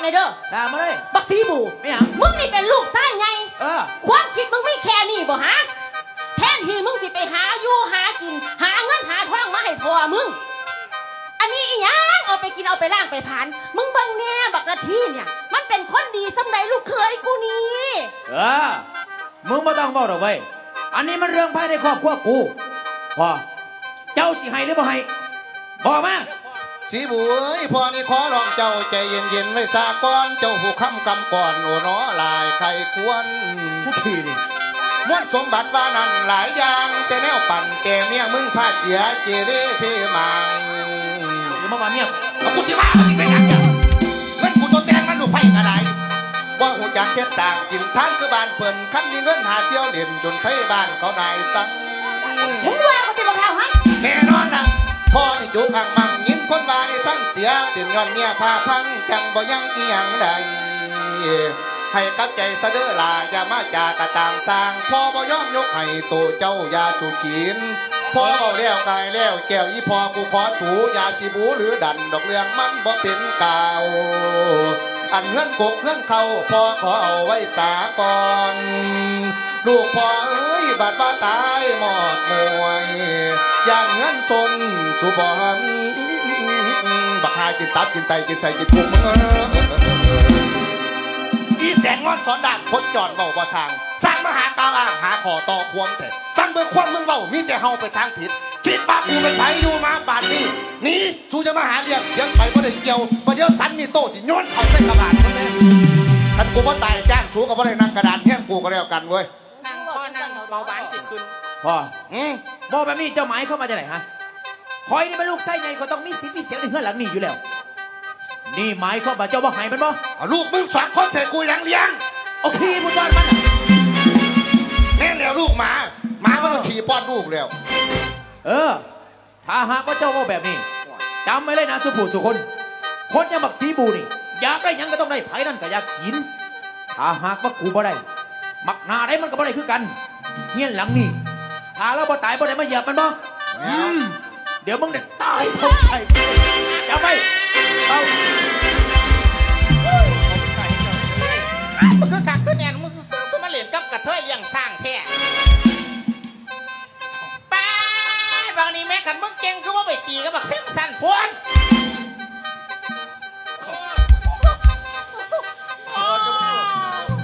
ແນ່ເດີ ດ່າມາເລີຍ ບັກສີບູ ແມ່ນຫຍັງ? ມຶງນີ້ເປັນລູກຊາຍໃຫຍ່ ເອີ ຄວາມຄິດມຶງມີແຄ່ນີ້ບໍ່ຫາ? ແທນທີ່ມຶງຊິໄປຫາຢູ່ຫາກິນ ຫາເງິນຫາທອງມາໃຫ້ພໍ່ມຶງ ອັນນີ້ອີ່ຫຍັງ ເອົາໄປກິນເອົາໄປລ້າງໄປຜານ ມຶງເບິ່ງແນ່ບັກນາທີເນ່ຍ ມັນເປັນຄົນດີສ່ຳໃດ ລູກເຂີຍກູນີ້. ເອີ ມຶງບໍ່ຕ້ອງເວົ້າດອກເວີຍ ອັນນີ້ມັນເລື່ອງພາຍໃນຄອບຄົວກູ. ພໍ່ ເຈົ້າຊິໃຫ້ຫຼືບໍ່ໃຫ້? ບອກມາ! ສີບູເອີຍ ພໍ່ນີ້ຂໍຮ້ອງເຈົ້າໃຈເຢັນໆໄວ້ສາກ່ອນ ເຈົ້າຜູ້ຄ້ຳກຳກ່ອນ ໂອ້ ໜໍຫຼາຍໃຄ່ຄວນ ຜູ້ຂີ້ນີ້ ມວນສົມບັດວ່ານັ້ນຫຼາຍຢ່າງ ແຕ່ແນວປັ້ນແຕ່ເມຍມຶງພາເສຍເກເລເພມາງ. ຢ່າມາວ່າເມຍ ເອົາ ກູຊິວ່າມັນຊິເປັນຫຍັງ? ເງິນກູຕົວແຕ່ງມັນລູກໃຜກະໄດ້ ບໍ່ຮູ້ຈັກເຮັດສ້າງກິນທານຄືບ້ານເພິ່ນ ຄັນມີເງິນຫາທ່ຽວຫຼິ້ນຈົນໄທບ້ານເຂົານາຍສັງ. ມຶງວ່າກູຕິບັກເຖົ້າຮະ? ແນ່ນອນລະ ພໍ່ນີ້ຈຸກອັກມັກຍິນຄົນວ່ານີ້ທັງເສຍ ເປັນຍ້ອນເມຍພາພັງ ຈັ່ງບໍ່ຍັງອີ່ຫຍັງໃດ ໃຫ້ກັກໃຈຊະເດີຫຼ້າ ຢ່າມາຈາກະຕາມສ້າງ ພໍ່ບໍ່ຍອມຍົກໃຫ້ໂຕເຈົ້າຢ່າສູ່ຂີນ ພໍ່ເວົ້າແລ້ວກາຍແລ້ວແກ້ວ ອີ່ພໍ່ກູຂໍສູຢ່າຊິບູຫຼືດັນດອກ ເລື່ອງມັນບໍ່ເປັນກ່າວ ອັນເຮືອນກົກເຮືອນເຄົ້າ ພໍ່ຂໍເອົາໄວ້ສາກ່ອນ ລູກພໍ່ເອີຍ ບາດວ່າຕາຍໝອດໝວຍ ຢ້ານເຮືອນຊົນສູ່ບໍ່ມີ ບັກຫາກິນຕັບກິນໄຕກິນໄສ້ກິນພຸງ ອີ່ແສນງອນສອນດ້ານຄົນຈອນເວົ້າບໍ່ຊ່າງ ຊ່າງມາຫາກ່າວອ້າງຫາຂໍ້ຕໍ່ຄວາມແທ້ ຟັງເບິ່ງຄວາມມຶງເວົ້າ ມີແຕ່ເຮົາໄປທາງຜິດ ຄິດວ່າກູເປັນໃຜ ຢູ່ມາປານນີ້ ໜີ ສູຢ່າມາຫາເລື່ອງ ຖຽງໄປບໍ່ໄດ້ກ່ຽວ ປະດຽວສັນມີໂຕ້ຊິໂຍນເຂົ້າໃສ່ກະບາດມຶງແນ່ ຄັນກູບໍ່ຕາຍຈ້າງສູກະບໍ່ໄດ້ນັ່ງກະດານຮຽງກູກະແລ້ວກັນເວີຍ. ນັ່ງພໍນັ່ງເບົາຫວານຊິຂຶ້ນ. ພໍ່ ອືມ ເວົ້າແບບນີ້ເຈົ້າໝາຍຄວາມວ່າຈັ່ງໃດຫະ? ຂ້ອຍນີ້ແມ່ນລູກຊາຍໃຫຍ່ ຂ້ອຍຕ້ອງມີສິດມີສຽງໃນເຮືອນຫຼັງນີ້ຢູ່ແລ້ວ. ນີ້ໝາຍຄວາມວ່າເຈົ້າບໍ່ໃຫ້ແມ່ນບໍ່? ເອົາລູກມຶງສອງຄົນໃສ່ກູຫຍັງລ້ຽງ? ເອົາຂີ້ບຸນບ້ານມັນ. ແມ່ນແລ້ວ ລູກໝາ ໝາມັນເອົາຂີ້ປ້ອນລູກແລ້ວ. ເອີ ຖ້າຫາກວ່າເຈົ້າເວົ້າແບບນີ້ ຈຳໄວ້ເລີຍນະ ສູ່ຜູ້ສູ່ຄົນ ຄົນຢ່າງບັກສີບູນີ້ ຢາກໄດ້ຫຍັງກະຕ້ອງໄດ້ ໃຜນັ້ນກະຢາກກິນ. ຖ້າຫາກວ່າກູບໍ່ໄດ້ ບັກໜ້າໃດມັນກະບໍ່ໄດ້ຄືກັນ. ເຮືອນຫຼັງນີ້ ຖ້າລາວບໍ່ຕາຍບໍ່ໄດ້ມາຢຽບແມ່ນບໍ່? ອືມ ດຽວມຶງໄດ້ຕາຍເທົ່າໃດ. ຈຳໄວ້ ເອົາ ມຶງຄືຄັກຄືແໜ້ນ ມຶງຊື້ມາຫຼິ້ນກັບກະເທີຍລ້ຽງຊ້າງແທ້. ປາດ ບັກນີ້ແມ່ ຄັນມຶງເກັ່ງຄືບໍ່ໄປຕີກັບບັກເຊັມສັນພຸ້ນ. ໂອ້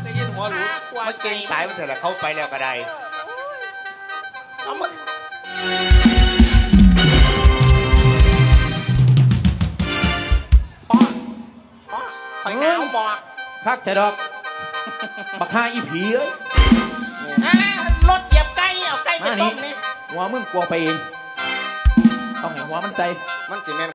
ໄດ້ຍິນຫົວຫຼູ ມາເກັ່ງຕາຍມັນແທ້ລະ ເຂົາໄປແລ້ວກະໄດ້. ເອົາ ມຶງ ພໍ່ ຂ້ອຍໜາວໝອກ. ຄັກແທ້ດອກ ບັກຫ່າອີ່ຜີເອີຍ. ອ່າ ລົດຢຽບໄກ່ ເອົາໄກ່ໄປຕົ້ມນີ້. ຫົວມຶງກວມໄປເອງ ຕ້ອງໃຫ້ຫົວມັນໃສ່ ມັນຊິແມ່ນ